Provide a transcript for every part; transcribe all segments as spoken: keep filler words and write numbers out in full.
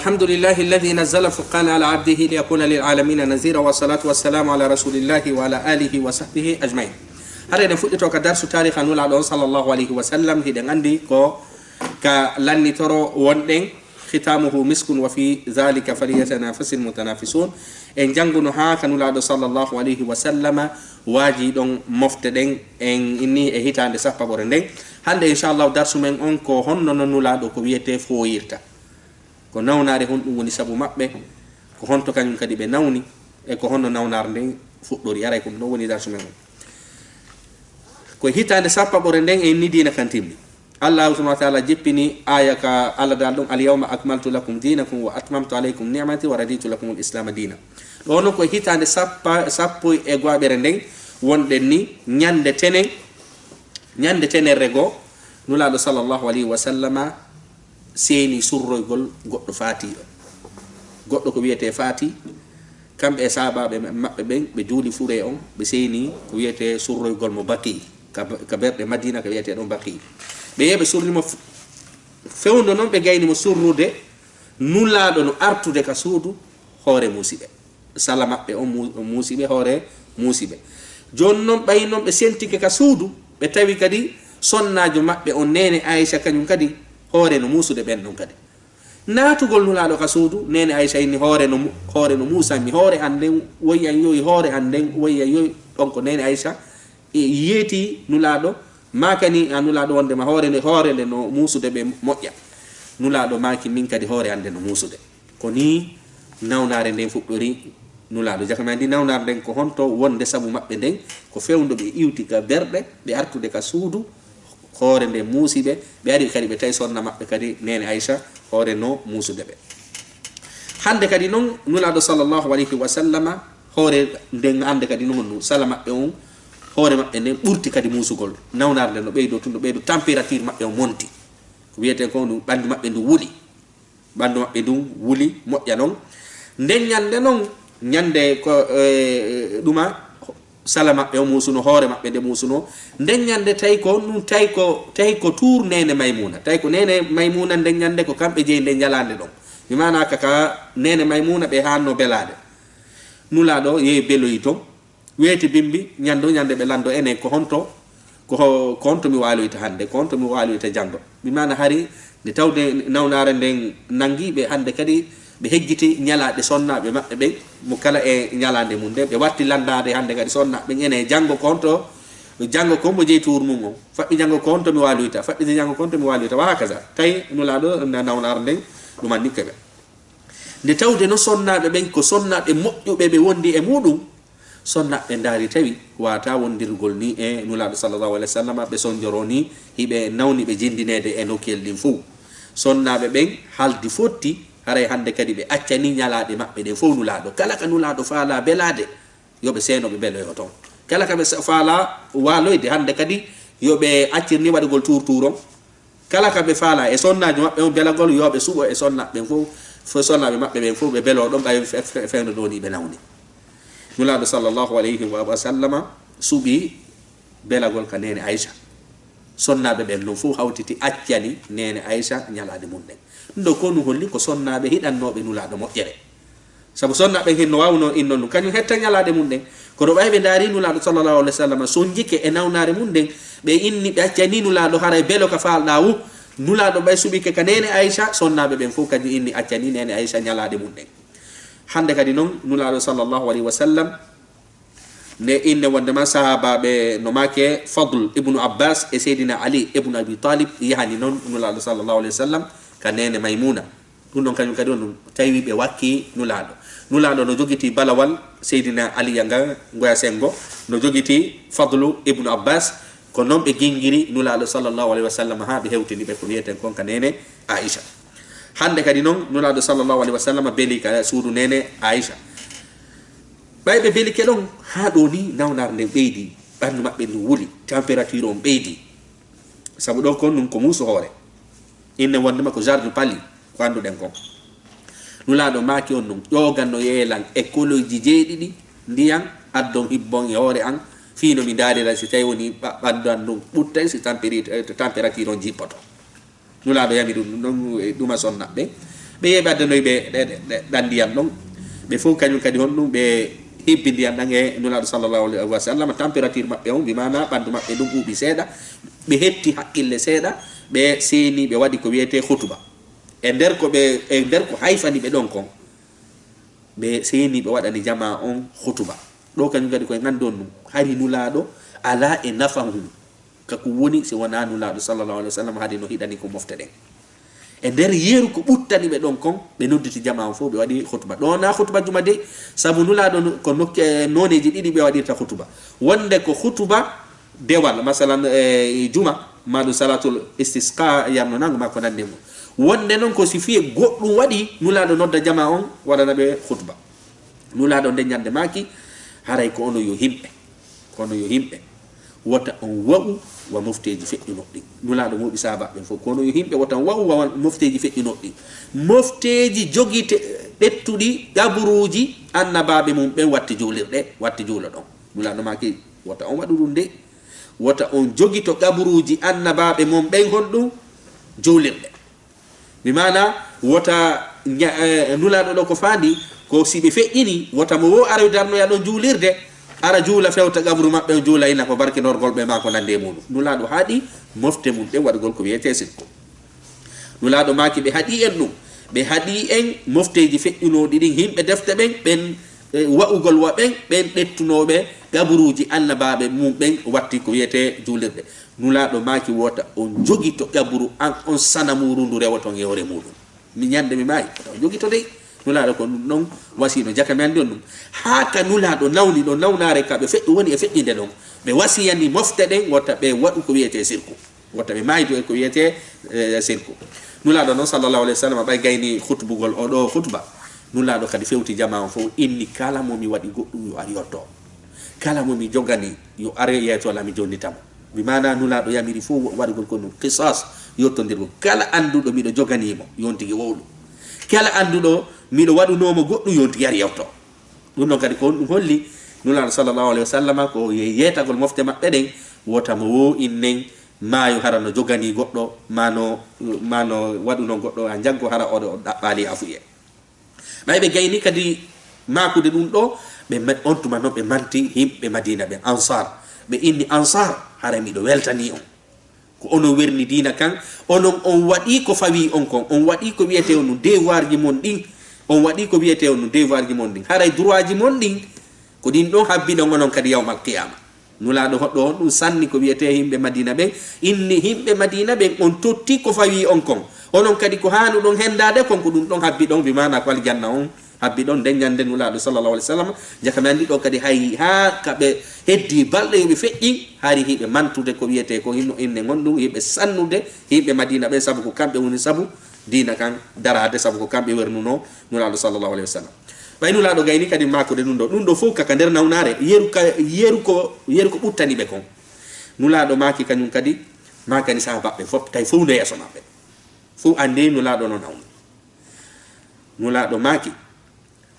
الحمد لله الذي نزل الفرقان على عبده ليكون للعالمين نذيرا، والصلاة والسلام على رسول الله وعلى آله وصحبه أجمعين. Hara eɗen fuɗɗito ka darsu taariha Nulaaɗo on sallallahu alayhi wa sallam, hiɗen anndi ko ka lannitoro wonɗen, ختامه مسك وفي ذلك فليتنافس المتنافسون. En jannguno haa ka Nulaaɗo sallallahu alayhi wa sallama waaji ɗon mofte ɗen, en inni e hitaande sappaɓore nden. Hannde, inchallahu, darsu men on ko honno no Nulaaɗo ko wiyetee fooyirta. Ko nawnaare honɗum woni sabu maɓɓe, ko honto kañum kadi ɓe nawni, e ko honno nawnaare nden fuɗɗori. Aray ko ɗum ɗon woni darsu men on. Ko hitaande sappaɓore nden e inni diina kan timmi. Allahu subhanahu wa taala jippini aaya ka Allah dal ɗum, "Al yawma akmaltu lakum dinakum wa atmamtu alaykum ni'mati wa raditu lakum al islama dina." Ɗo non ko hitaande sappa-, sappo e go'aɓere nden wonɗen ni ñande tenen, ñande tenerre goo, Nulaaɗo sallallahu alayhi wa sallama seeni surroygol goɗɗo faatiiɗo. Goɗɗo ko wiyetee faati, kamɓe e sahaabaaɓe maɓɓe ɓen, ɓe juuli furee on, ɓe seeni ko wiyetee surroygol mo Baqi, ka, ka berɗe Madina, ka wiyetee ɗon Baqi. Ɓe yehi ɓe surri mo f-, fewndo non ɓe gayni mo surrude, Nulaaɗo no artude ka suudu hoore muusiɓe. Sala maɓɓe on mu-, muusiɓe hoore muusiɓe. Jooni non ɓay non ɓe sentike ka suudu, ɓe tawi kadi sonnaajo maɓɓe on, neene Aysa, kañum kadi hoore no muusude ɓen ɗon kadi. Naatugol Nulaaɗo ka suudu, neene Aysa inni, "Hoore no mu-, hoore no muusanmi, hoore an nden woyi an yowi, hoore an nden woyi an yowi." Ɗon ko neene Aysa e yeeti Nulaaɗo, maakani a Nulaaɗo wonde ma hoore nde, hoore nde no muusude ɓe moƴƴa. Nulaaɗo maaki, "Min kadi hoore an nde no muusude." Ko nii nawnaare nden fuɗɗori Nulaaɗo. Jaka men anndi nawnaare nden ko honto wonde sabu maɓɓe nden, ko fewndo ɓe iwti ka berɗe, ɓe artude ka suudu, hoore nde muusi ɓe, ɓe ari kadi ɓe tawi sonna maɓɓe kadi neene Aysa, hoore no muusude ɓe. Hannde kadi non Nulaaɗo sallallahu alayhi wa sallama, hoore nden hannde kadi non no sala maɓɓe on, hoore maɓɓe nden ɓurti kadi muusugol. Nawnaare nden no ɓeydo tun, no ɓeydo, température maɓɓe on monti. Ko wiyeten ko ɗum ɓanndu maɓɓe ndu wuli. Ɓanndu maɓɓe ndun wuli moƴƴa non. Nden ñande non, ñande ko, eh, ɗuma, sala maɓɓe o muusuno, hoore maɓɓe nde muusuno. Nden ñande tawi ko ɗum, tawi ko, tawi ko tuur neene Maymuna. Tawi ko neene Maymuna nden ñande ko kamɓe jeyi nden ñalaande ɗon. Mi maana ka, ka neene Maymuna ɓe hanno belaade. Nulaaɗo yehi beloyi ton. Weeti bimbi, ñande o ñande ɓe lanndo enen ko honto, ko ho-, ko honto mi waaloyta hannde, ko honto mi waaloyta janngo. Mi maana hari nde tawde nawnaare nden nanngi ɓe hannde kadi, ɓe hejjiti ñalaaɗe sonnaaɓe maɓɓe ɓen, mo kala e ñalaande mum nden. Ɓe watti lanndaade hannde kadi sonnaaɓe ɓen enen janngo ko honto, janngo ko mo jeyi tuur mum on. Faɓɓi janngo ko honto mi waaloyta, faɓɓi janngo ko honto mi waaloyta, wa hakaza. Tawi Nulaaɗo na-, nawnaare nden ɗumannikke ɓe. Nde tawde no sonnaaɓe ɓen ko sonnaaɓe moƴƴuɓe ɓe wondi e muɗum, sonnaaɓe ndaari tawi waata wondirgol ni e Nulaaɗo sallallahu alaihi wasallam, ɓe sonjoro ni hiɓe nawni ɓe jindineede e nokkel ɗin fow. Sonnaaɓe ɓen haldi fotti, haray hannde kadi ɓe accani ñalaaɗe maɓɓe ɗen fow Nulaaɗo. Kala ka Nulaaɗo faala belaade, yo ɓe seeno ɓe beloyo ton. Kala ka ɓe sa-, faala waaloyde hannde kadi, yo ɓe accir ni waɗugol tuur tuuron. Kala ka ɓe faala e sonnaajo maɓɓe on belagol, yo ɓe suɓo e sonnaaɓe ɓen fow, fo sonnaaɓe maɓɓe ɓen fow ɓe belo ɗon, ɓay fe-, fe-, fewndo ɗo ni ɓe nawni. Nulaaɗo sallallahu alayhi wa, wa sallama suɓi belagol ka neene Aysa. Sonnaaɓe ɓen non fow hawtiti accani neene Aysa ñalaaɗe mum ɗen. Ɗum ɗo ko ɗum holli ko sonnaaɓe hiɗannooɓe Nulaaɗo moƴƴere. Sabu sonnaaɓe ɓen hinno waawno innon ɗum. Kañum hetta ñalaaɗe mum ɗen. Kono ɓay ɓe ndaari Nulaaɗo sallallahu alaihi wasallam sonjike e nawnaare mum ɗen, ɓe inni ɓe accani Nulaaɗo haray belo ka faalɗaa wu. Nulaaɗo ɓay suɓike ka neene Aysa, sonnaaɓe ɓen fow kañum inni accani neene Aysa ñalaaɗe mum ɗen. Hannde kadi non Nulaaɗo sallallahu alaihi wasallam nde inne wondema sahaabaaɓe no maake Fadl ibnu Abbas e Seydina Ali ibnu Abi Talib yahani non Nulaaɗo sallallahu alaihi wasallam ka neene Maymuna. Ɗum ɗon kañum kadi on ɗum tawi ɓe wakki Nulaaɗo. Nulaaɗo no jogiti balawal Seydina Aliya ngal, ngoya senngo, no jogiti Fadlu ibnu Abbas, ko non ɓe gingiri Nulaaɗo sallallahu alaihi wasallam haa ɓe hewtini ɓe ko wiyeten kon ka neene Aisha. Hannde kadi non Nulaaɗo sallallahu alaihi wasallam beli ka suudu neene Aisha. Ɓay ɓe belike ɗon, haa ɗo ni nawnaare nden ɓeydi, ɓanndu maɓɓe ndu wuli, température on ɓeydi. Sabu ɗon kon ɗum ko muusu hoore. Inne wondema ko Jardu Pali, ko annduɗen kon. Nulaaɗo maaki on ɗum, ƴoogan no yeelan e koloyji jeeɗiɗi ndiyan, addon hibbon e hoore an, fii no mi ndaarira si tawi woni ɓa-, ɓanndu an ndun ɓuttay, si tamperi-, eh, to température on jippoto. Nulaaɗo yami ɗum, ɗum ɗon e ɗuma sonna ɓen. Ɓe yehi ɓe addanoyi ɓe ɗe, ɗe, ɗe, ɗan ndiyam ɗon. Ɓe fow kañum kadi honɗum ɓe hibbi ndiyam ɗan e Nulaaɗo sallallahu alayhi wa sallam, température maɓɓe on, bi maana ɓanndu maɓɓe ɗum ɓuuɓi seeɗa. Ɓe hetti haqqille seeɗa, ɓe seeni, ɓe waɗi ko wiyetee hutuba. E nder ko ɓe, e nder ko hayfani ɓe ɗon kon, ɓe seeni, ɓe waɗani jamaa on hutuba. Ɗo kañum kadi koye nganndi on ɗum, hari Nulaaɗo alaa e nafa ngun ka ko woni si wonaa Nulaaɗo sallallahu alayhi wa sallam, hari no hiɗani ko mofte ɗen. E nder yeru ko ɓuttani ɓe ɗon kon, ɓe nodditi jamaa on fow, ɓe waɗi hutuba. Ɗo na hutuba juma de, sabu Nulaaɗo no, ko nokke, nooneeji ɗiɗi ɓe waɗirta hutuba. Wonde ko hutuba dewal, masalan, e juma, ma ɗum salatul istisqa, yarno nangu ma ko nandi e mum. Wonde non ko si fii goɗɗum waɗi, Nulaaɗo nodda jamaa on, waɗana ɓe hutuba. Nulaaɗo nden ñande maaki, haray ko onon yo himɓe, ko onon yo himɓe, wota on wa'u wa mofteeji feƴƴunooɗi ɗin. Nulaaɗo mooɓi sahaabaaɓe ɓen fow, ko onon yo himɓe, wota on wa'u wa mofteeji feƴƴunooɗi ɗin. Mofteeji jogite, ɓettuɗi qaburuuji annabaaɓe mum ɓen, watte juulirɗe, watte juuloɗon. Nulaaɗo maaki, wota on waɗu ɗum de, wota on jogito qaburuuji annabaaɓe mum ɓen honɗum? Juulirɗe. Bi maana, wota ña-, eh, Nulaaɗo ɗo ko faandi, ko si ɓe feƴƴini, wota mo woo aroy darnoya ɗon juulirde, ara juula fewta qabru maɓɓe, on juula ina ko barkinorgol ɓe maa ko nandi e muuɗum. Nulaaɗo haɗi mofte mum ɗen waɗugol ko wiyetee sirku. Nulaaɗo maaki ɓe haɗi en ɗum, ɓe haɗi en mofteeji feƴƴunooɗi ɗin, himɓe defte ɓen, ɓen, eh, wa'ugol wa ɓen, ɓen ɓettunooɓe qaburuuji annabaaɓe mum ɓen watti ko wiyetee juulirde. Nulaaɗo maaki, wota on jogito qaburu an on sanamuuru ndu rewoton e hoore muuɗum. Mi ñande mi maayi, wota on jogito dey. Nulaaɗo ko ɗum ɗon wasiino, jaka mi anndi on ɗum. Haa ka Nulaaɗo nawni ɗon nawnaare ka ɓe feƴƴu woni e feƴƴinde ɗon, ɓe wasiyani mofte ɗen wota ɓe waɗu ko wiyetee sirku. Wota ɓe maaydu e ko wiyetee, eh, sirku. Nulaaɗo non sallallahu alayhi wa sallam ɓay gayni hutbugol o ɗo hutba. Nulaaɗo kadi fewti jamaa on fow inni kala mo mi waɗi goɗɗum yo ar yotto. Kala mo mi jogani yo ar yeeto la mi jonnita mo. Bi maana Nulaaɗo yamiri fow waɗugol ko ɗum qisas, yottondirgol. Kala annduɗo miɗo joganii mo, yo on tigi wowlu. Kala annduɗo miɗo waɗunoo mo goɗɗum, yo on tigi ar yewto. Ɗum ɗon kadi ko honɗum holli? Nulaaɗo sallallahu alayhi wa sallama ko ye-, yeetagol mofte maɓɓe ɗen, wota mo woo innen maayo hara no joganii goɗɗo, maa no, maa no waɗunoo goɗɗo a njaggo hara oɗo ɗaɓɓaali afuye. Ɓay ɓe gayni kadi maakude ɗum ɗo, ɓe ma-, on tuma non ɓe manti yimɓe Madiina ɓen, Ansaar. Ɓe inni, "Ansaar, haray miɗo weltanii on. Ko onon werni diina kan, onon on waɗii ko fawii on kon, on waɗii ko wiyetee on ɗum devoir ji mon ɗin, on waɗii ko wiyetee on ɗum devoir ji mon ɗin. Haray droit ji mon ɗin, ko ɗin ɗon habbi ɗon onon kadi yawmal qiyaama." Nulaaɗo hoɗɗo on ɗum sanni ko wiyetee yimɓe Madiina ɓen, inni yimɓe Madiina ɓen on totti ko fawii on kon. Onon kadi ko haanuɗon hendaade kon ko ɗum ɗon habbi ɗon, bi maana ko aljanna on habbi ɗon. Nden ñande Nulaaɗo sallallahu alayhi wa sallam, jaka mi anndi ɗo kadi hay haa ka ɓe heddii balɗe yo ɓe feƴƴi, hari hiɓe mantude ko wiyetee ko hinno inne ngon ɗum, hiɓe sannude yimɓe Madiina ɓen sabu ko kamɓe woni sabu diina kan daraade, sabu ko kamɓe wernunoo Nulaaɗo sallallahu alayhi wa sallam. Ɓay Nulaaɗo gayni kadi maakude ɗum ɗo, ɗum ɗo fow kaka nder nawnaare, yeru ka, yeru ko, yeru ko ɓuttani ɓe kon. Nulaaɗo maaki kañum kadi, maakani sahaabaaɓe fow, tawi fow no yeeso maɓɓe. Fow anndi Nulaaɗo no nawni. Nulaaɗo maaki,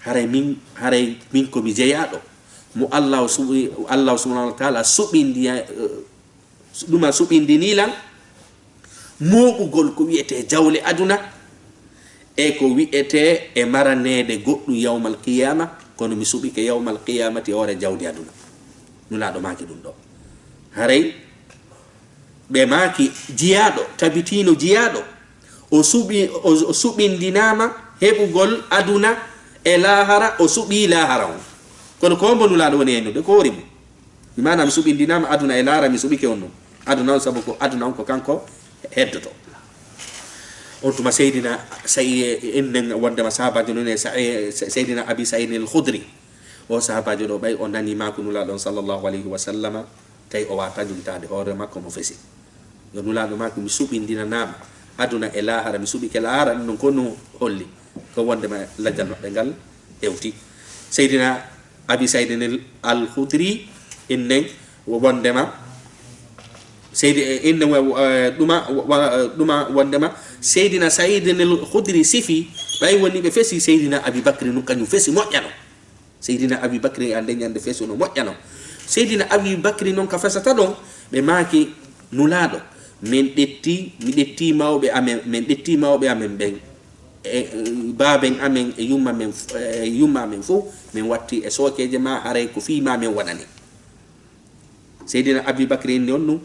haray min, haray min ko mi jeyaaɗo mo Allahu suɓi-, Allahu subhanahu wa taala suɓindi, eh, ɗuma suɓindinii lan mooɓugol ko wiyetee jawle aduna e ko wiyetee e maraneede goɗɗum yawmal qiyaama, kono mi suɓike yawmal qiyaamati e hoore jawdi aduna. Nulaaɗo maaki ɗum ɗo. Haray ɓe maaki jiyaaɗo, tabitiino jiyaaɗo, o suɓi-, o, o suɓindinaama heɓugol aduna e laahara, o suɓii laahara on. Kono ko hombo Nulaaɗo woni e nude? Ko hoore mum. Mi maana mi suɓindinaama aduna e laahara, mi suɓike on ɗum. Aduna on, sabu ko aduna on ko kanko heddoto. On tuma Seydina Sa'i-, innen wondema sahaabaajo non e Sa'i-, Seydina Abi Sa'idin al-Khudri. O sahaabaajo ɗo ɓay o nani maaku Nulaaɗo on sallallahu alayhi wa sallama, tawi o waata jumtaade hoore makko mo fesi. Yo Nulaaɗo maaki, mi suɓindinanaama aduna e laahara, mi suɓike laahara, ɗum ɗon ko no holli ko wondema lajjal maɓɓe ngal hewti. Seydina Abi Saydin al-, al-Khudri innen wondema, Seydi-, inne wa-, wa-, ɗuma, wa-, ɗuma wondema Seydina Saydin al-Khudri sifi, ɓay woni ɓe fesi, Seydina Abi Bakri nun kañum fesi moƴƴano. Seydina Abi Bakri ande ñande fesu no moƴƴano. Seydina Abi Bakri non ka fesata ɗon, ɓe maaki, "Nulaaɗo, min ɗetti, mi ɗetti mawɓe amen, min ɗetti mawɓe amen ɓen. e, e baaben amen e yumma men f-, e yumma men fof, min watti e sookeeje ma, haray ko fii ma min wonani. Seydina Abi Bakri inni on ɗum,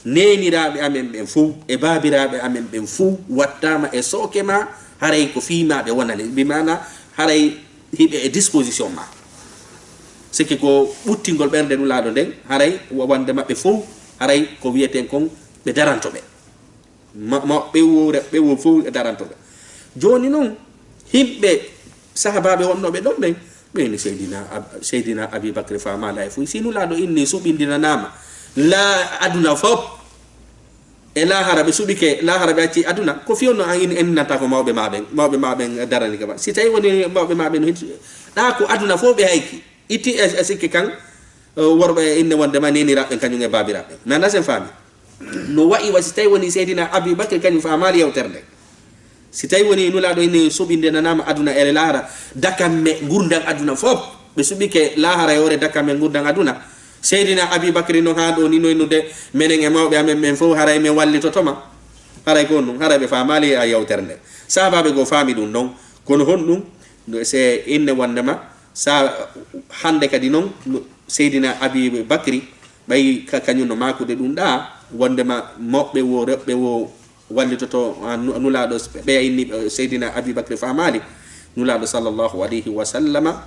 neeniraaɓe amen ɓen fof e baabiraaɓe amen ɓen fof wattaama e sooke ma, haray ko fii ma ɓe wonani. Bi maana, haray hiɓe e disposition ma. Sikki ko ɓuttingol ɓernde Nulaaɗo nden, haray wa-, wonde maɓɓe fof, haray ko wiyeten kon ɓe daranto ɓe. Ma-, mawɓe wo, rewɓe wo fof e daranto ɓe. Jooni noon, yimɓe, sahabaaɓe wonnooɓe ɗon ɓen, ɓe inni Seydina Ab-, Seydina Abi Bakri faamaali hay fof. Si Nulaaɗo inni suɓindinanaama, la aduna fof, e laahara ɓe suɓike, laahara ɓe acci aduna, ko fii honno an in-, innanta ko mawɓe ma ɓen, mawɓe ma ɓen darani ka ma. Si tawi woni mawɓe ma ɓen no hin-, ɗa ko aduna fof ɓe hayki, itti e, e sikki kan, eh, worɓe e inne wonde ma neeniraaɓe ɓen kañum e baabiraaɓe ɓen. Mi anndaa si en faami. No wayi wa si tawi woni Seydina Abi Bakri kañum faamaali yewtere nde. Si tawi woni Nulaaɗo inni suɓindinanaama aduna e laahara, dakamme ngurndan aduna fof, ɓe suɓike laahara e hoore dakamme ngurndan aduna. Seydina Abi Bakri noon haa ɗo ni no innude, menen e mawɓe amen ɓen fof haray min wallitoto ma. Haray ko ɗum, haray ɓe faamaali a yewtere nde. Sahabaaɓe goo faami ɗum noon, kono honɗum? No se inne wonde ma, sa hannde kadi noon, no Seydina Abi Bakri, ɓay ka-, kañum no maakude ɗum ɗa, wonde ma mawɓe wo, rewɓe wo, wallitoto, ah, nu-, Nulaaɗo, ɓeya inni, eh, Seydina Abi Bakri faamaali, Nulaaɗo sallallahu alayhi wa sallama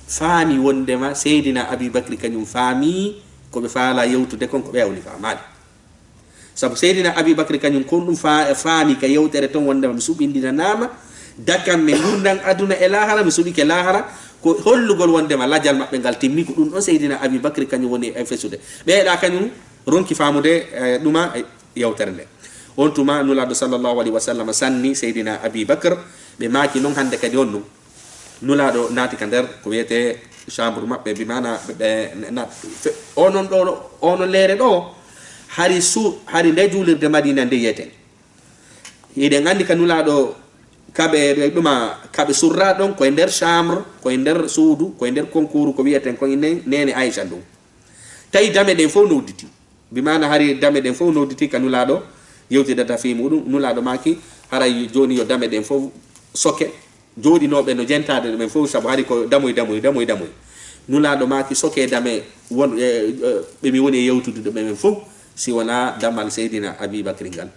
faami wondema Seydina Abi Bakri kañum faami ko ɓe faala yewtude kon, ko ɓeya woni faamaali. Sabu Seydina Abi Bakri kañum kon ɗum fa-, faami ka yewtere ton wondema mi suɓindinanaama, dakamme ngurndan aduna e laahara, mi suɓike laahara, ko hollugol wondema lajal maɓɓe ngal timmi, ko ɗum ɗon Seydina Abi Bakri kañum woni e fesude. Ɓeya kañum ronki faamude, eh, ɗuma, eh, yewtere nde. On tuma Nulaaɗo sallallahu alayhi wa sallam sanni Seydina Abi Bakr, ɓe maaki noon hannde kadi on ɗum. Nulaaɗo naati ka nder ko wiyetee chambre maɓɓe, bi maana ɓe, ɓe na-, fe-, onon ɗo, onon leere ɗo, hari su-, hari nde juulirde Madina nde yiyeten. Hiɗen anndi ka Nulaaɗo kaɓe, ɓe ɗuma kaɓe surra ɗon, koye nder chambre, koye nder suudu, koye nder konkuuru, ko wiyeten kon inne neene Aysa ndun. Tawi dame ɗen fof nowditi. Bi maana hari dame ɗen fof nowditi ka Nulaaɗo yewtidata fii muɗum. Nulaaɗo maaki, haray jooni yo dame ɗen fof soke. Jooɗinooɓe no jentaade ɗumen fof, sabu hari ko damoy, damoy, damoy, damoy. Nulaaɗo maaki, soke dame won, e, e, ɓe mi woni e yewtude ɗumen fof, si wonaa damal Seydina Abi Bakri ngal.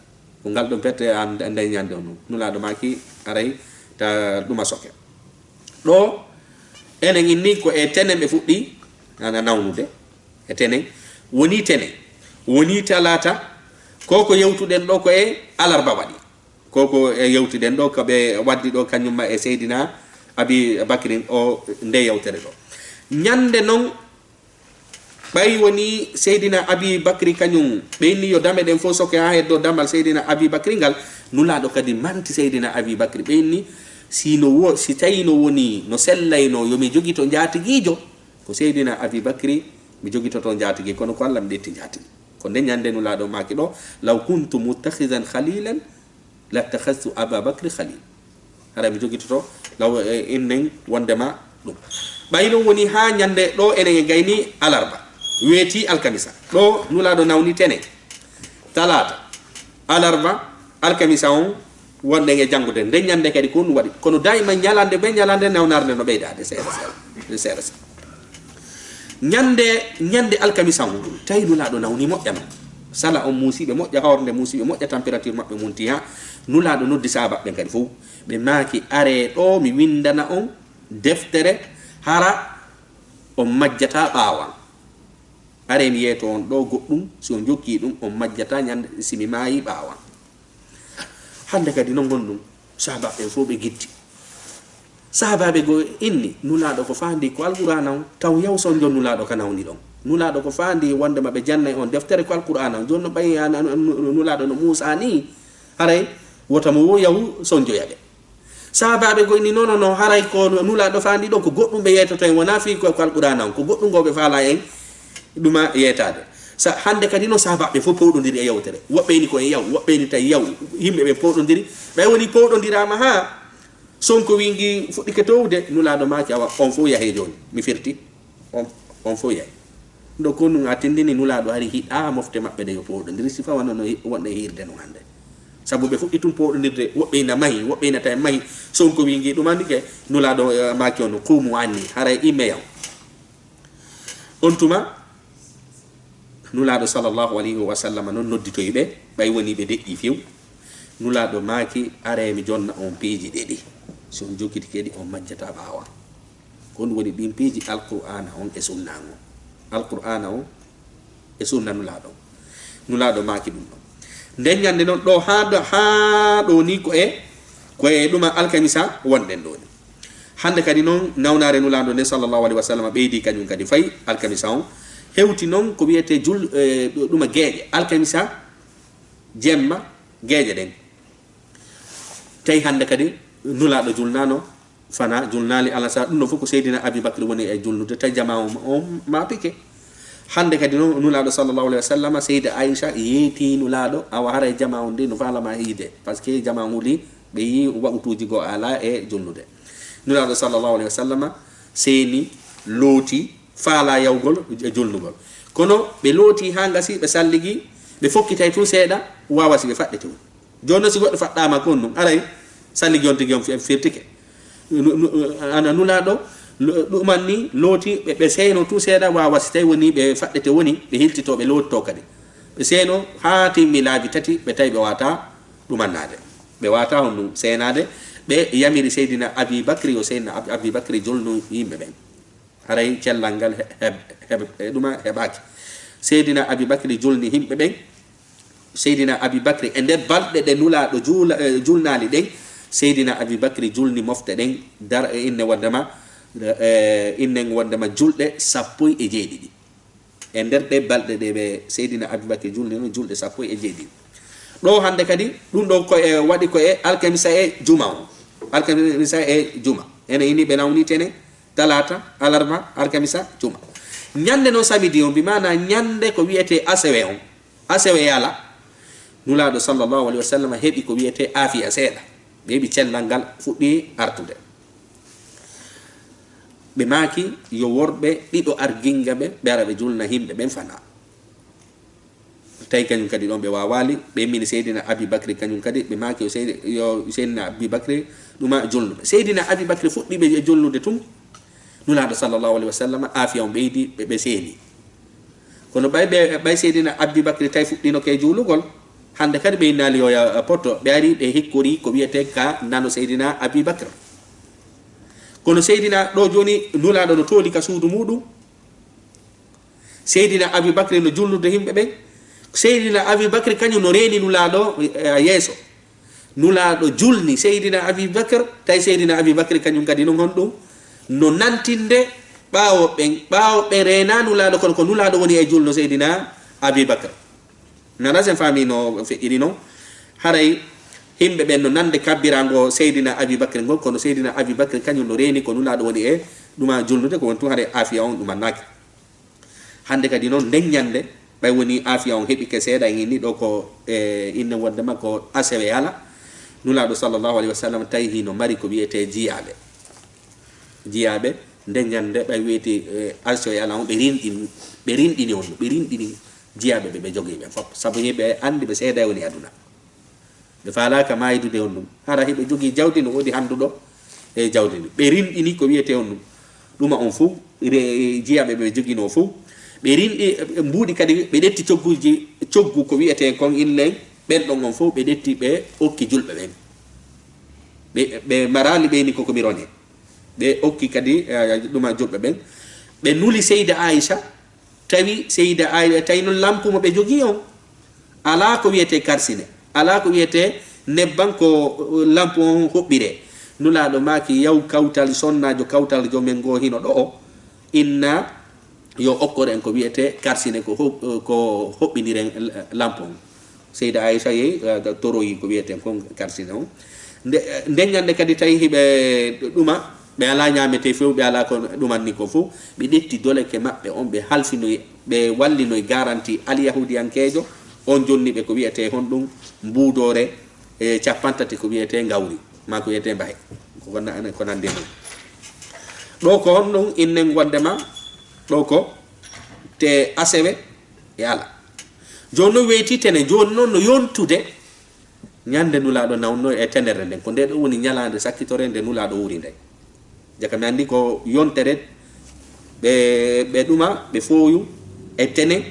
Ko ngal ɗum pette an, an nde ñande on ɗum. Nulaaɗo maaki, haray ta ɗuma soke. Ɗo, enen inni ko e tenen ɓe fuɗɗi, ana nawnude. E tenen, woni tenen, woni talaata, ko ko yewtuɗen ɗo ko e alarba waɗi. Ko ko e yewtuɗen ɗo, ko ɓe waddi ɗo, kañum ma e Seydina Abi Bakrin o nde yewtere ɗo. Ñande non, ɓay woni Seydina Abi Bakri kañum, ɓe inni yo dame ɗen fof soke haa heddo damal Seydina Abi Bakri ngal, Nulaaɗo kadi manti Seydina Abi Bakri, ɓe inni, si no wo-, si tawi no woni, no sellayno, yo mi jogito njaatigiijo, ko Seydina Abi Bakri mi jogitoto njaatigi, kono ko Allah mi ƴetti njaatigi. Ko nde ñande Nulaaɗo maaki ɗo, "Law kuntu muttakhidan khalilan, lattakhadhtu Aba Bakri khalil." Hara mi jogitoto law, e, innen wondema ɗum. Ɓay ɗum woni haa ñande ɗo enen e gayni alarba. Weeti alkamisa. Ɗo Nulaaɗo nawni tene. Talaata, alarba, alkamisa on, wonɗen e janngude. Nden ñande kadi ko ɗum waɗi. Kono dayma ñalande be ñalande, nawnarde no ɓeydaade seeɗa seeɗa, seeɗa seeɗa. Ñande, ñande alkamisa on, tawi Nulaaɗo nawni moƴƴa non. Sala on muusiiɓe moƴƴa, hoorde muusiiɓe moƴƴa, température maɓɓe munti haa. Nulaaɗo noddi sahaabaaɓe kadi fof. Ɓe maaki, "Aree ɗo, mi winndana on deftere, hara on majjataa ɓaawo an." Aree mi yeeto on ɗo goɗɗum, si on jokkii ɗum, on majjataa ñande si mi maayii ɓaawo an. Hannde kadi non ngonɗum, sahaabaaɓe ɓen fof ɓe gitti. Sahaabaaɓe goo inni, Nulaaɗo ko faandi ko Alqur'aana on, taw yaw sonjo Nulaaɗo ka nawni ɗon. Nulaaɗo ko faandi wondema ɓe jannay on deftere ko Alqur'aana on. Jooni no ɓay an, an, an, Nulaaɗo no Muusaa nii, haray wota mo wo yahu sonjoya ɓe. Sahaabaaɓe goo inni, "Non, non, non, haray ko Nulaaɗo faandi ɗon ko goɗɗum ɓe yeetoto en, wonaa fii ko, ko Alqur'aana on, ko goɗɗum goo ɓe faalaa en ɗuma yeetaade." Sa-, hannde kadi no sahaabaaɓe fof powɗondiri e yewtere. Woɓɓe inni ko en yaw, woɓɓe inni tawi yaw. Yimɓe ɓe powɗondiri. Ɓay woni powɗondiraama haa Sonko wingi fuɗɗike towde, Nulaaɗo maaki, "Awa, on fof yahee jooni. Mi firti. On, on fof yahee." Ɗo ko nun a tindini Nulaaɗo hari hiɗaa mofte maɓɓe ɗe yo powɗondiri, sifa wano no hi-, wonɗen hiirde non hannde. Sabu ɓe fuɗɗi tun pooɗondirde, woɓɓe ina mahi, woɓɓe ina tawi mahi. Sonko wi ngi ɗum anndi ke, Nulaaɗo, eh, maaki on, "Qumu anni, haray imme yaw." On tuma, Nulaaɗo sallallahu alayhi wa sallam noon nodditoyi ɓe, ɓay woni ɓe deƴƴi few. Nulaaɗo maaki, "Aree mi jonna on piiji ɗiɗi. Si on jokitike ɗi, on majjataa ɓaawo." Ko ɗum woni ɗin piiji Alqur'aana on e sunna on. Alqur'aana on e sunna Nulaaɗo. Nulaaɗo maaki ɗum ɗon. Nden ñande noon ɗo haa ɗo, haa ɗo ni ko e, ko e ɗuma alkamisa wonɗen ɗo ni. Hannde kadi noon nawnaare Nulaaɗo nden sallallahu alayhi wa sallam ɓeydi kañum kadi fay alkamisa on. Hewti noon ko wiyetee jul-, eh, ɗuma geeƴe. Alkamisa jemma geeƴe ɗen. Tawi hannde kadi Nulaaɗo julnaano, fana julnaali alasar, ɗum ɗo fof ko Seydina Abi Bakri woni e julnude, tawi jamaa on, on maapike. Hannde kadi noon Nulaaɗo sallallahu alayhi wa sallam, Seyda Aïcha yeeti Nulaaɗo, "Awa haray jamaa on ndi no faalama yiide, par ce que jamaa on wuli, ɓe yii waqtuuji goo alaa e julnude." Nulaaɗo sallallahu alayhi wa sallam seeni, looti, faalaa yawgol e julnugol. Kono ɓe looti haa ngasi, ɓe salligi, ɓe fokkitay tun seeɗa, waawa si ɓe faɗɗete woni. Jooni noon, si goɗɗo faɗɗaama kon ɗum, aray salligi on tigi on fi-, firtike. Nu-, nu-, ana Nulaaɗo, lu-, ɗuman ni looti, ɓe, ɓe seeno tun seeɗa, waawa si tawi woni ɓe faɗɗete woni, ɓe hiltitoo, ɓe lootitoo kadi. Ɓe seeno haa timmi laabi tati, ɓe tawi ɓe waawataa ɗumannaade. Ɓe waawataa on ɗum seenaade. Ɓe yamiri Seydina Abi Bakri, yo Seydina Ab-, Abi Bakri julnu yimɓe ɓen. Haray cellal ngal he-, he-, he-, ɗuma heɓaaki. Seydina Abi Bakri julni yimɓe ɓen. Seydina Abi Bakri, e nder balɗe ɗe Nulaaɗo juula-, eh, julnaali ɗen, Seydina Abi Bakri julni mofte ɗen, dar-, eh, inne wondema, eh, innen wondema julɗe sappo e jeeɗiɗi. E nder ɗe balɗe ɗe ɓe Seydina Abi Bakri julni noon julɗe sappo e jeeɗiɗi. Ɗo hannde kadi, ɗum ɗo ko e, waɗi ko e alkamisa e juma on. Alkamisa e juma. Ene ini ɓe nawni tene, talaata, alarba, alkamisa, juma. Ñande noon samedi on, bi maana ñande ko wiyetee asewe on, asewe yala, Nulaaɗo sallallahu alayhi wa sallam heɓi ko wiyetee aafiya seeɗa. Ɓe heɓi cellal ngal fuɗɗi artude. Ɓe maaki yo worɓe ɗiɗo arginga ɓe, ɓe ara ɓe julna yimɓe ɓen fana. Tawi kañum kadi ɗon ɓe waawaali, ɓe immini Seydina Abi Bakri kañum kadi, ɓe maaki yo Seydi-, yo Seydina Abi Bakri ɗuma julnuɓe. Seydina Abi Bakri fuɗɗi ɓe e julnude tun, Nulaaɗo sallallahu alayhi wa sallam, aafiya on ɓeydi, ɓe, ɓe seeni. Kono ɓay ɓe, ɓay Seydina Abi Bakri tawi fuɗɗino ke juulugol, hannde kadi ɓe innaali yo ya-, potto, ɓe ari ɓe hikkori ko wiyetee ka nano Seydina Abi Bakr. Kono Seydina ɗo jooni Nulaaɗo no tooli ka suudu muuɗum, Seydina Abi Bakri no julnude yimɓe ɓen. Seydina Abi Bakri kañum no reeni Nulaaɗo, eh, yeeso. Nulaaɗo julni Seydina Abi Bakr, tawi Seydina Abi Bakri kañum kadi non honɗum no nantinde ɓaawo ɓen. Ɓaawo ɓen reena Nulaaɗo, kono ko Nulaaɗo woni e julno Seydina Abi Bakr. Nana sen faami no feƴƴiri non. Haray yimɓe ɓen no nande kabbirango Seydina Abi Bakri ngon, kono Seydina Abi Bakri kañum no reeni ko Nulaaɗo woni e ɗuma julnude, ko woni tun haray aafiya on ɗumannaaki. Hannde kadi noon, nden ñande, ɓay woni aafiya on heɓike seeɗa, en inni ɗo ko, e, innen wondema ko asewe yala, Nulaaɗo sallallahu alayhi wa sallam tawi hino mari ko wiyetee jiyaaɓe. Jiyaaɓe, nden ñande, ɓay wiyetee, e, asewe yala on, ɓe rinɗini, ɓe rinɗini on, ɓe rinɗini jiyaaɓe ɓe, ɓe jogii ɓen fof. Sabu hiɓe anndi ɓe seeɗa woni aduna. Ɓe faalaaka maaydude on ɗum. Hara hiɓe jogii jawdi, no woodi hannduɗo e jawdi ndi. Ɓe rinɗini ko wiyetee on ɗum. Ɗuma on fof, re-, jiyaaɓe ɓe joginoo fof. Ɓe rinɗi, ɓe mbuuɗi kadi, ɓe ɗetti cogguuji, coggu ko wiyetee kon inne, ɓen ɗon on fof, ɓe ɗetti, ɓe okki julɓe ɓen. Ɓe, ɓe maraali ɓe ni ko ko mi rone. Ɓe okki kadi, eh, ɗuma julɓe ɓen. Ɓe nuli Seyda Aisha, tawi Seyda Aisha, tawi noon lampu mo ɓe jogii on, alaa ko wiyetee karsine, alaa ko wiyetee nebban ko, uh, lampu on hoɓɓiree. Nulaaɗo maaki, yaw kawtal, sonnaajo kawtal jomen ngoo hino ɗo'o, inna yo okkor en ko wiyetee karsine, ko ho-, ko hoɓɓiniren lampu on. Seyda Aisha yehi, eh, toroyi ko wiyeten kon karsine on. Nde, nden ñande kadi tawi hiɓe ɗuma, ɓe alaa ñaametee few, ɓe alaa ko ɗumanni ko fof, ɓe ƴetti doleke maɓɓe on, ɓe halfinoyi, ɓe wallinoyi garanti alyahudiyankeejo on, jonni ɓe ko wiyetee honɗum, mbuudoore, e cappanɗe tati ko wiyetee ngawri, maa ko wiyetee mbahe. Ko na-, ko nanndi e mum. Ɗo ko honɗum innen wondema, ɗo ko te asewe e ala. Jooni noon weyti tene, jooni noon no yontude Ñande Nulaaɗo nawno e tenere nden, ko nde ɗo woni ñalaande sakkitore nde Nulaaɗo wuuri nde. Jaka mi anndi ko yontere ɓe, ɓe ɗuma, ɓe fooyu e tene,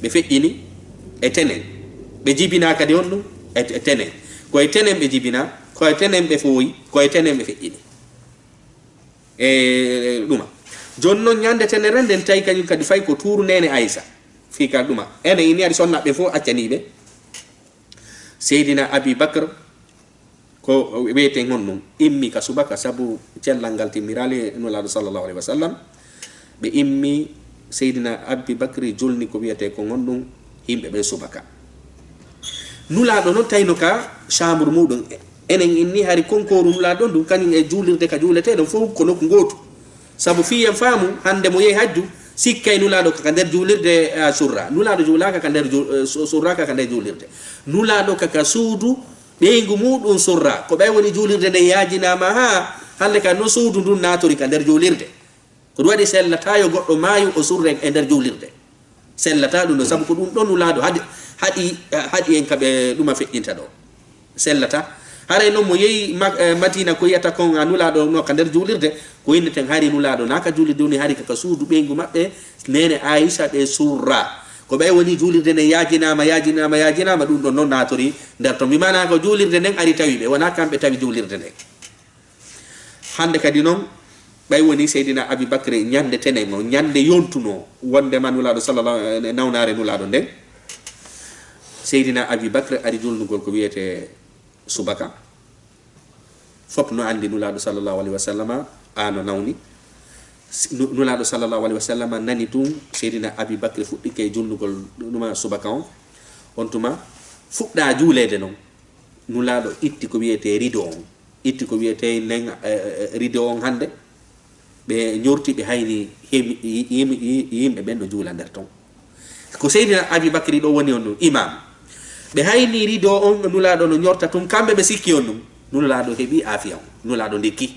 ɓe feƴƴini e tenen. Ɓe jibina kadi on ɗum e, e tenen. Ko e tenen ɓe jibina, ko e tenen ɓe fooyi, ko e tenen ɓe feƴƴini. E ɗuma. Jooni noon ñande tenere nden tawi kañum kadi fay ko tuuru neene Aysa. Fii ka ɗuma. Ene ini ari sonna ɓe fof accanii ɓe. Seydina Abi Bakr ko wiyeten honɗum, immi ka subaka sabu cellal ngal timmiraali e Nulaaɗo sallallahu alayhi wa sallam. Ɓe immi, Seydina Abi Bakri julni ko wiyetee ko honɗum, yimɓe ɓen subaka. Nulaaɗo noon tawno ka chambre muɗum. Enen inni hari konkooru Nulaaɗo ɗum, kañum e juulirde ka juuletee ɗon fof ko nokku ngootu. Sabu fii en faamu, hannde mo yehi hajju, sikkay Nulaaɗo kaka nder juulirde, eh, surra. Nulaaɗo juulaaka ka nder ju-, eh, su-, surra kaka nder juulirde. Nulaaɗo kaka suudu ɓeyngu muɗum surra. Ko ɓay woni juulirde nden yaajinaama haa hannde ka no suudu ndun naatori ka nder juulirde. Ko ɗum waɗi sellataa yo goɗɗo maayu o surre e nder juulirde. Sellataa ɗum ɗon, sabu ko ɗum ɗon Nulaaɗo haɗi, haɗi, haɗi en ka ɓe ɗuma feƴƴinta ɗo. Sellataa. Haray noon mo yehi Ma-, eh, Madiina ko yiyata kon a Nulaaɗo no ka nder juulirde, ko inneten hari Nulaaɗo naa ka juulirde woni, hari ka, ka suudu ɓeyngu maɓɓe, neene Aysa ɓe surra. Ko ɓay woni juulirde nden yaajinaama, yaajinaama, yaajinaama, ɗum ɗon noon naatori nder ton. Bi maanaa ko juulirde nden ari tawi ɓe, wonaa kamɓe tawi juulirde nden. Hannde kadi noon, ɓay woni Seydina Abi Bakri ñande tenen o, ñande yontunoo, wondema Nulaaɗo sallallahu, eh, nawnaare Nulaaɗo nden, Seydina Abi Bakri ari julnugol ko wiyetee subaka. Fop no anndi Nulaaɗo sallallahu alayhi wa sallama, a no nawni. Si-, Nu-, Nulaaɗo sallallahu alayhi wa sallama nani tun, Seydina Abi Bakri fuɗɗike julnugol ɗuma subaka on. On tuma, fuɗɗaa juuleede non, Nulaaɗo itti ko wiyetee rido on. Itti ko wiyetee nen, eh, eh, rido on hannde. Ɓe ñorti, ɓe hayni hemi-, yi-, yimi-, yi-, yimɓe ɓen no juula nder ton. Ko Seydina Abi Bakri ɗo woni on ɗum, imam. Ɓe hayni rido on, Nulaaɗo no ñorta tun, kamɓe ɓe sikki on ɗum. Nulaaɗo heɓi aafiya on, Nulaaɗo ndekki.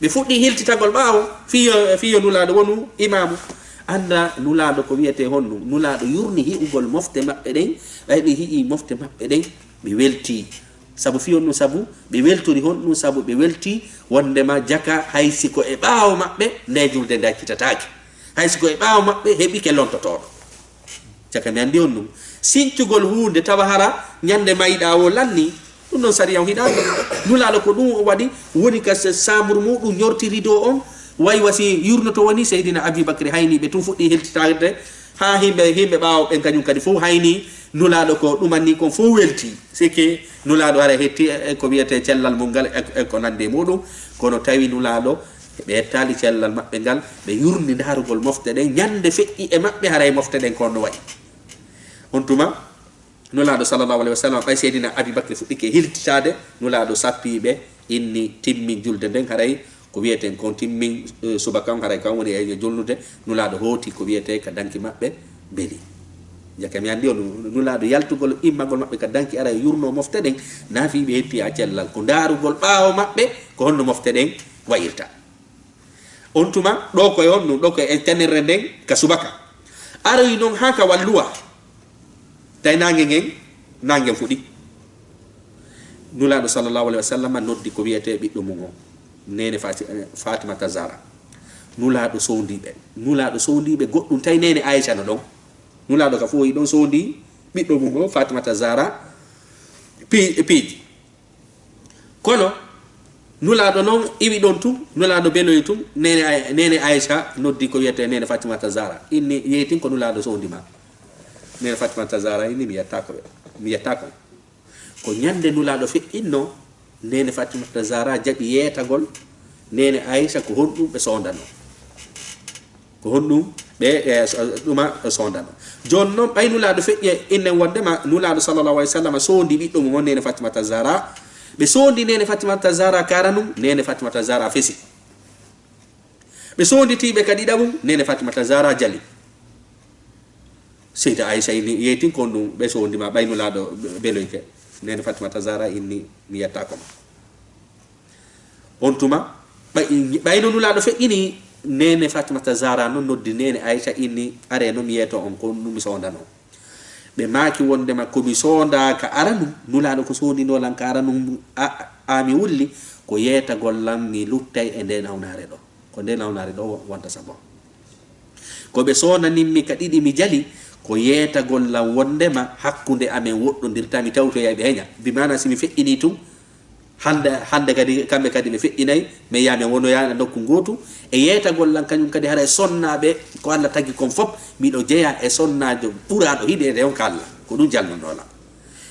Ɓe fuɗɗi hiltitagol ɓaawo, fii yo, fii yo Nulaaɗo wonu imaamu. Annda Nulaaɗo ko wiyetee honɗum. Nulaaɗo yurni hi'ugol mofte maɓɓe ɗen, ɓay ɓe hi'i mofte maɓɓe ɗen, ɓe weltii. Sabu fii honɗum, sabu ɓe weltori honɗum, sabu ɓe weltii wondema jaka hay si ko e ɓaawo maɓɓe nde julde nde accitataake. Hay si ko e ɓaawo maɓɓe heɓike lontotooɗo. Jaka mi anndi on ɗum. Sincugol huunde tawa hara ñande mayɗaa wo lanni, ɗum ɗon sariya on hiɗaaki. Nulaaɗo ko ɗum o waɗi, woni ka sa-, saamuru muɗum ñorti rido on, way wasi yurnoto woni Seydina Abi Bakri hayni ɓe tun fuɗɗi heltitaade, haa himɓe, himɓe ɓaawo ɓen kañum kadi fof hayni Nulaaɗo ko ɗumanni kon fof welti. Sikke Nulaaɗo hara hetti e, e ko wiyetee cellal mum ngal e, e ko nanndi e muɗum, kono tawi Nulaaɗo ɓe hettaali cellal maɓɓe ngal, ɓe yurni ndaarugol mofte ɗen, ñande feƴƴi e maɓɓe haray mofte ɗen ko no wayi. On tuma, Nulaaɗo sallallahu alayhi wa sallam, ɓay Seydina Abi Bakri fuɗɗike hiltitaade, Nulaaɗo sappi ɓe, inni timmin julde nden, haray ko wiyeten kon timmin, eh, subaka on, haray kan woni e julnude, Nulaaɗo hooti ko wiyetee ka danki maɓɓe, beli. Jaka mi anndi on, Nulaaɗo yaltugol, immagol maɓɓe ka danki, aray yurno mofte ɗen, naa fii ɓe hetti a cellal, ko ndaarugol ɓaawo maɓɓe, ko honno mofte ɗen wa'irta. On tuma, ɗo ko e on ɗum, ɗo ko e tenerre nden ka subaka. Aroyi non haa ka walluwa. Tawi naange ngen, naange fuɗi. Nulaaɗo sallallahu alayhi wa sallam noddi ko wiyetee ɓiɗɗo mum on, neene Fati-, eh, Fatimata Zahra. Nulaaɗo sowndii ɓe. Nulaaɗo sowndii ɓe goɗɗum, tawi neene Aysa no ɗon. Nulaaɗo ka foyi ɗon sowndii ɓiɗɗo mum on, Fatimata Zahra, pi-, piiji. Kono Nulaaɗo non iwi ɗon tun, Nulaaɗo beloyi tun, neene Ay-, neene Aysa noddi ko wiyetee neene Fatimata Zahra. Inni yeetin ko Nulaaɗo sowndi ma. Neene Fatimata Zahra inni mi yettaako ɓe. Mi yettaako. Ko ñande Nulaaɗo feƴƴinno, neene Fatimata Zahra jaɓi yeetagol neene Aysa ko honɗum ɓe sowndanoo. Ko honɗum ɓe, e, so-, ɗuma soondano. Jooni noon, ɓay Nulaaɗo feƴƴi e innen wondema Nulaaɗo sallallahu alayhi wa sallam soondi ɓiɗɗo mum on, neene Fatimata Zahra. Ɓe soondi neene Fatimata Zahra karanum, neene Fatimata Zahra fesi. Ɓe soonditii ɓe ka ɗiɗaɓum, neene Fatimata Zahra jali. Seyda Aysa inni, yeetin ko honɗum ɓe soondi ma, ɓay Nulaaɗo be-, beloyke. Neene Fatimata Zahra inni, mi yettaako ma. On tuma, ɓay-, ɓayno Nulaaɗo feƴƴini, neene Fatimata Zahra non noddi neene Aysa inni, "Aree no mi yeeto on, ko ɗum mi soondano." Ɓe maaki wondema ko mi soondaaka aranum, Nulaaɗo ko soondinoo lan ka aranum, a, a mi wulli, ko yeetagol lan mi luttay e nde nawnaare ɗo. Ko nde nawnaare ɗo wonta sabon. Ko ɓe soonanin mi ka ɗiɗi mi jali, ko yeetagol lan wondema hakkunde amen woɗɗondirta, mi tawtoyay ɓe heña. Bi maana si mi feƴƴinii tun, hande, hande kadi, kamɓe kadi ɓe feƴƴinay, mi yaha mi wonoya nokku ngootu. E yeetagol lan kañum kadi, haray sonnaaɓe ko Alla tagi kon fof, miɗo jeyaa e sonnaajo ɓuraaɗo hiɗeede on ka Alla. Ko ɗum jalnunoo lan.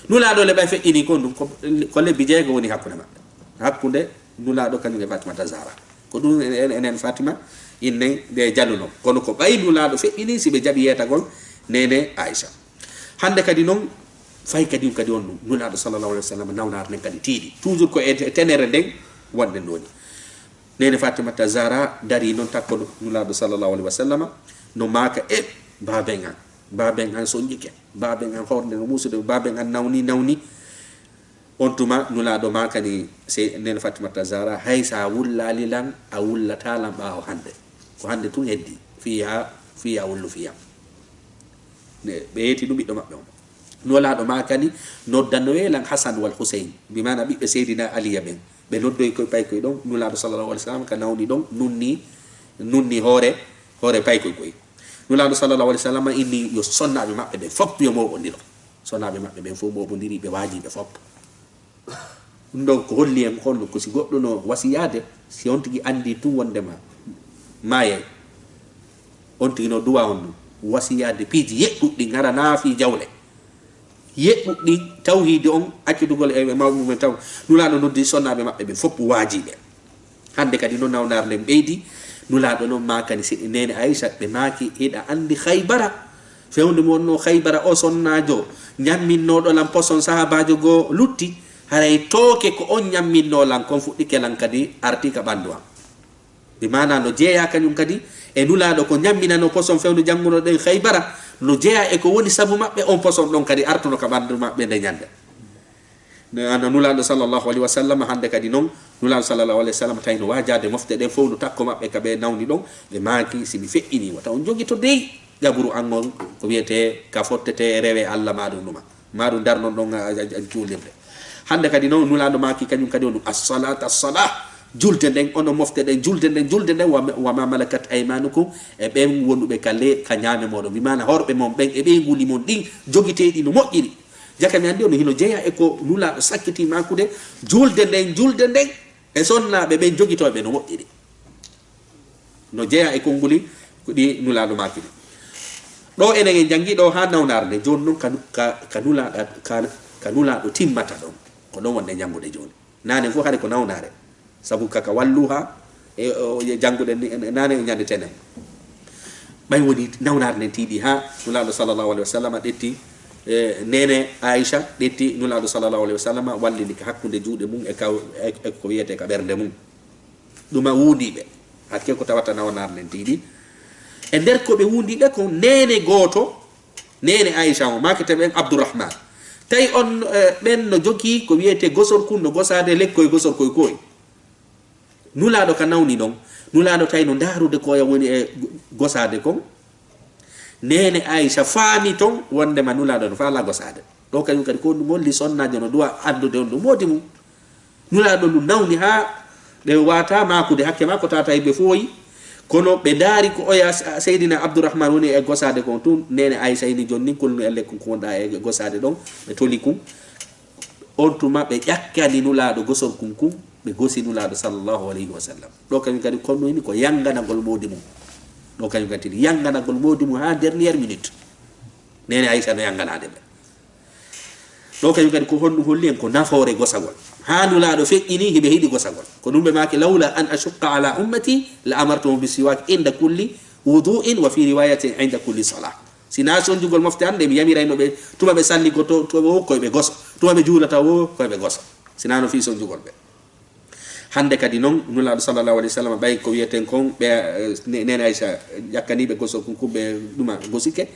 Nulaaɗo le ɓay feƴƴinii kon ɗum, ko, ko lebbi jeego woni hakkunde maɓɓe. Hakkunde Nulaaɗo kañum e Fatimata Zahra. Ko ɗum en, en, enen Fatima, innen ɓe jalnunoo. Kono ko ɓay Nulaaɗo feƴƴinii si ɓe jaɓi yeetagol Neene Aisha. Hande kadi non, fay kadi, kadi on ɗum, Nulaaɗo sallallahu alaihi wasallam nawnaare nden kadi tiiɗi. Toujours ko e tenere nden wonɗen ɗoni. Neene Fatimata Zahra darii non takko Nulaaɗo sallallahu alaihi wasallam, no maaka: "E baaben an, baaben an sonjike, baaben an hoore nden no muusude, baaben an nawni, nawni." On tuma Nulaaɗo maakani sey Neene Fatimata Zahra: "Hay sa wullaali lan, a wullataa lan ɓaawo hande. Ko hande tun heddi, fii yaa, fii yaa wullu fii am." Ne, ɓe yeeti ɗum ɓiɗɗo maɓɓe on. Nulaaɗo maakani: "Noddanoyee lan Hasan wal Huseyn." Bi maana ɓiɓɓe Seydina Aliya ɓen. Ɓe noddoyi koy paykoy ɗon. Nulaaɗo sallallahu alaihi wasallam ka nawni ɗon, nunni, nunni hoore, hoore paykoy koy. Nulaaɗo sallallahu alaihi wasallam inni yo sonnaaɓe maɓɓe ɓen fof yo mooɓondiro. Sonnaaɓe maɓɓe ɓen fof mooɓondiri, ɓe waaji ɓe fof. Ɗum ɗon ko holli en kon ko si goɗɗo no wasiyaade, si on tigi anndi tun wondema maayay, on tigi no duwa on ɗum wasiyaade piiji yeɗɗuɗi ɗin, hara naa fii jawle. Yeɗɗuɗi ɗin, tawhiidi on, accitugol e, e mawɓe mumen taw. Nulaaɗo noddi sonnaaɓe maɓɓe ɓen fof waaji ɓe. Hande kadi no nawnaare nden ɓeydi, Nulaaɗo non maakani si Neene Aisha, ɓe maaki: "Hiɗa anndi Khaybara? Fewndo mi wonnoo Khaybara, o sonnaajo ñamminnooɗo lan poson sahaabaajo goo lutti, haray tooke ko on ñamminnoo lan kon fuɗɗike lan kadi arti ka ɓanndu am." Bi maana no jeeyaa kañum kadi e Nulaaɗo ko ñamminanoo poson fewndo janngunoɗen Khaybara, no jeeyaa e ko woni sabu maɓɓe on poson ɗon kadi artuno ka ɓanndu maɓɓe nde ñande. Ne, ana Nulaaɗo sallallahu alaihi wasallam, hande kadi non, Nulaaɗo sallallahu alaihi wasallam tawi no waajaade mofte ɗen fof, no takko maɓɓe ka ɓe nawni ɗon, ɓe maaki: "Si mi feƴƴinii, wata on jogito dey gaburu an on, ko wiyetee ka fottetee rewe Alla maa ɗum ɗuma, maa ɗum darnon ɗon a, a, a juulirde." Hande kadi non, Nulaaɗo maaki kañum kadi on ɗum: "As-salaat, as-salaat." Julde nden, ono mofte ɗen, julde nden, julde nden, wa, "wa ma malakat aymanukum", e ɓen wonuɓe ka le, ka ñaame mooɗon. Mi maana horɓe mon ɓen, e ɓeynguuli mon ɗin, jogiteeɗi no moƴƴiri. Jaka mi anndi on hino jeyaa e ko Nulaaɗo sakkiti maakude, julde nden, julde nden, e sonnaaɓe ɓen jogitooɓe no moƴƴiri. No jeyaa e konnguli ko ɗi Nulaaɗo maakiri. Ɗo enen en janngi ɗo haa nawnaare nde, jooni non ka, ka, ka Nulaaɗo, ka, ka Nulaaɗo timmata ɗon. Ko ɗon wonde janngude jooni. Naane fof hari ko nawnaare. Sabu kaka walluha e, o, e jannguɗen ni, en, naane e ñande tenen. Ɓay woni nawnaare nden tiiɗi haa Nulaaɗo sallallahu alaihi wasallam ɗetti, e, neene Aisha ɗetti Nulaaɗo sallallahu alaihi wasallam, wallini ka hakkunde juuɗe mum e ka, e, e ko wiyetee ka ɓernde mum. Ɗuma wuundi ɓe. Hakke ko tawata nawnaare nden tiiɗi. E nder ko ɓe wuundi ɓe ko neene gooto, neene Aisha o, maakete ɓen Abdurrahman. Tawi on, e, ɓen no jogii ko wiyetee gosorkun, no gosaade lekkoy gosorkoy koy. Nulaaɗo ka nawni ɗon, Nulaaɗo tawi no ndaarude ko oya woni e gosaade kon. Neene Aisha faami ton wondema Nulaaɗo no faalaa gosaade. Ɗo kañum kadi ko ɗum holli sonnaajo no duwa anndude on ɗum moodi mum. Nulaaɗo ɗum nawni haa ɓe waata maakude hakke makko tata yimɓe fof yi. Kono ɓe ndaari ko oya S-, Seydina Abdurrahman woni e gosaade kon tun, neene Aisha ini jooni nin kulnu e lekkun ko wonɗa e gosaade ɗon, ɓe toli kun. On tuma ɓe ƴakkani Nulaaɗo gosorkun kun, ɓe gosi Nulaaɗo sallallahu alayhi wa sallam. Ɗo kañum kadi konno ini ko yanganagol moodi mum. Ɗo kañum kadi tini yanganagol moodi mum haa dernière minute. Neene Aisha no yanganaade ɓe. Ɗo kañum kadi ko honɗum holli en? Ko nafoore gosagol. Haa Nulaaɗo feƴƴini hiɓe hiɗi gosagol. Ko ɗum ɓe maaki: "Lawla an ashukka ala ummati la amartuhum bi siwak inda kulli wudu'in wa fi riwayatin inda kulli salah." Si naa sonjugol mofte an ɗe mi yamirayno ɓe, tuma ɓe salligoto, to ɓe wo koye ɓe goso, tuma ɓe juulata wo koye ɓe goso. Si naa no fii sonjugol ɓe. Hannde kadi non, Nulaaɗo sallallahu alayhi wa sallam, ɓay ko wiyeten kon, ɓe, eh, ne-, neene Aysa ƴakkanii ɓe gosol kun, kun ɓe ɗuma gosike.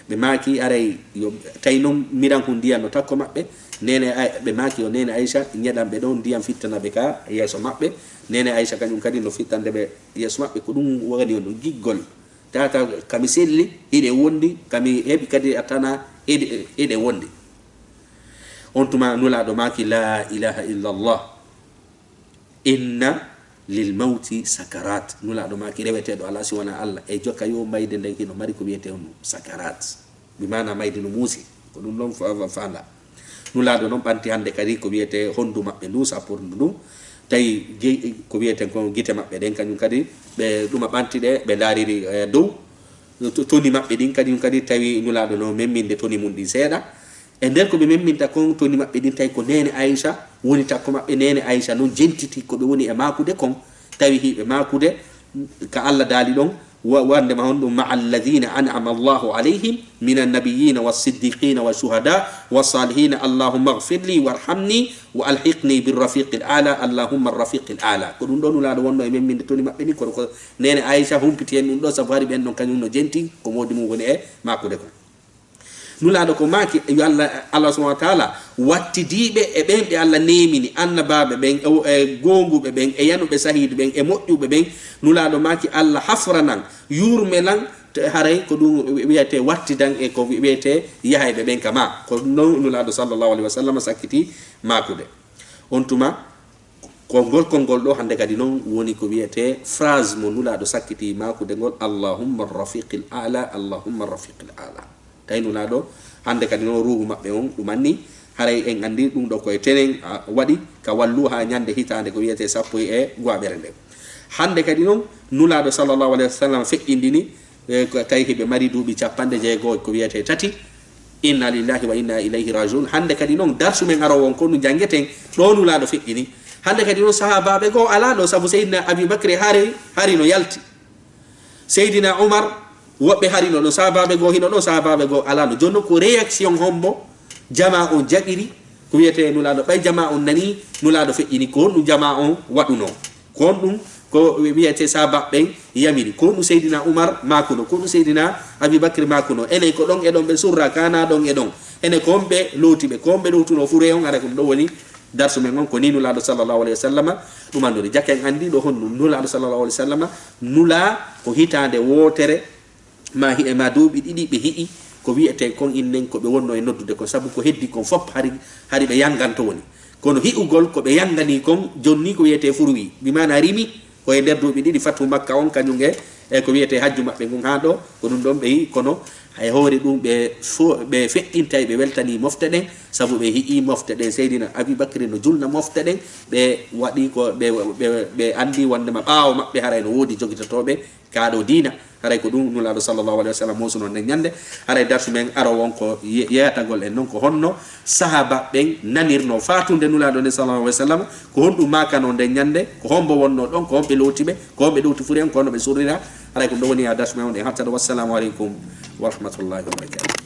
Ɓe maaki, aray, yo, tawi non miran hun ndiyan no takko maɓɓe. Neene Ay-, ɓe maaki, yo neene Aysa ñeɗan ɓe ɗon, ndiyan fittana ɓe ka yeeso maɓɓe. Neene Aysa kañum kadi no fittande ɓe yeeso maɓɓe. Ko ɗum woni on ɗum giggol. Tata ka mi selli, hiɗe wondi, ka mi heɓi kadi a tana, Eɗe, eɗe wondi. On tuma Nulaaɗo maaki, "La ilaha illallah. Inna lil mawti sakarat." Nulaaɗo maaki, "Reweteeɗo alaa si wonaa Allah." E jokka yo mayde nden hino mari ko wiyetee on sakarat. Bi maana mayde no muusi. Ko ɗum ɗon fa-, fa-, faanda. Nulaaɗo noon ɓanti hannde kadi ko wiyetee honndu maɓɓe ndu, sappordu ndu. Tawi gi-, ko wiyetee ko gite maɓɓe ɗen, kañum kadi ɓe ɗuma ɓanti ɗe, ɓe ndaariri, eh, dow. To-, toni maɓɓe ɗin kañum kadi tawi Nulaaɗo no memminde toni mum ɗin seeɗa. E nder ko ɓe memminta kon, toni maɓɓe ɗin tawi ko neene Aysa woni takko maɓɓe. Neene Aysa noon jentiti ko ɓe woni e maakude kon, tawi hiɓe maakude ka Allah daali ɗon, wa-, wandema honɗum, "Ma'a alladhina an'ama Allahu alayhim minan nabiyyina was siddiqina was shuhada was salihina, Allahumma ighfir li warhamni wa alhiqni bir rafiqil a'la, Allahumma rafiqil a'la." Ko ɗum ɗo Nulaaɗo wonno e memminde toni maɓɓe ɗin, kono ko neene Aysa humpiti hen ɗum ɗo, sabu hari ɓen ɗon kañum no jenti ko moodi mum woni e maakude kon. Nulaaɗo ko maaki, yo Allah, Allah subhanahu wa taala wattidiiɓe e ɓen ɓe Allah neemini, annabaaɓe ɓen, e, e goonguɓe ɓen, e yanuɓe sahiidu ɓen, e moƴƴuɓe ɓen. Nulaaɗo maaki, "Allah hafranan, yurmelan, te haray ko ɗum wiyetee wattidan e ko wiyetee yahayɓe ɓen ka ma." Ko non Nulaaɗo sallallahu alaihi wa sallam sakkiti maakude. On tuma, ko ngol konngol ɗo hannde kadi noon woni ko wiyetee phrase mo Nulaaɗo sakkiti maakude ngol, "Allahumma rafiqil a'la, Allahumma rafiqil a'la." Tawi Nulaaɗo hannde kadi noon ruuhu maɓɓe on ɗum anni, haray en anndi ɗum ɗo koye tenen, a, waɗi ka wallu haa ñande hitaande ko wiyetee sappo e go'aɓere nden. Hannde kadi noon Nulaaɗo sallallahu alaihi wa sallam feƴƴindini, e, ko tawi hiɓe mari duuɓi capanɗe jeego ko wiyetee tati. Inna lillahi wa inna ilayhi rajiun. Hannde kadi noon darsu men aroowo on ko ɗum janngeten ɗo Nulaaɗo feƴƴini. Hannde kadi noon sahaabaaɓe goo alaa ɗo, sabu Seydina Abi Bakri hari, hari no yalti. Seydina Umar, woɓɓe hari no ɗo, sahaabaaɓe goo hino ɗo, sahaabaaɓe goo alaa no. Jooni noon ko réaction hombo jamaa on jaɓiri, ko wiyetee Nulaaɗo, ɓay jamaa on nani Nulaaɗo feƴƴini, ko honɗum jamaa on waɗunoo? Ko honɗum ko wiyetee sahaabaaɓe ɓen yamiri? Ko honɗum Seydina Umar maakuno? Ko honɗum Seydina Abi Bakri maakuno? Enen ko ɗon e ɗon ɓe surra, kana ɗon e ɗon. Enen ko honɓe looti ɓe? Ko honɓe ɗowtunoo furee on? Haray ko ɗum ɗo woni darsu men on. Ko ni Nulaaɗo sallallahu alaihi wa sallama ɗum andori. Jaka en anndi ɗo honɗum Nulaaɗo sallallahu alaihi wa sallama nulaa ko hitaande wootere, ma hi'e ma duuɓi ɗiɗi ɓe hi'i ko wiyetee kon innen ko ɓe wonno e noddude kon, sabu ko heddi kon fop hari, hari ɓe yanganto woni. Kono hi'ugol ko ɓe yangani kon, jonni ko wiyetee furwi, bi maana rimi, ko e nder duuɓi ɗiɗi fatu Makka on, kañum e, e ko wiyetee hajju maɓɓe ngun haa ɗo, ko ɗum ɗon ɓe yi'i. Kono hay hoore ɗum ɓe fo-, ɓe feƴƴintay, ɓe weltanii mofte ɗen, sabu ɓe hi'i mofte ɗen, Seydina Abi Bakri no julna mofte ɗen, ɓe waɗi ko ɓe, ɓe, ɓe anndi wondema ɓaawo maɓɓe haray no woodi jogitatooɓe kaa ɗo diina. Haray ko ɗum Nulaaɗo sallallahu alaihi wa sallam muusuno nden ñande. Haray darsu men aroowo on ko ye-, yeeyatagol en non ko honno sahaaba ɓen nanirno faatunde Nulaaɗo nden sallallahu alaihi wa sallam, ko honɗum maakano nden ñande, ko hombo wonno ɗon, ko homɓe looti ɓe, ko homɓe ɗowti furee on, ko honno ɓe surrira. Haray ko ɗum ɗo woni haa darsu men on ɗen hattata. Wassalamu alaikum wa rahmatullahi wa barakatuh.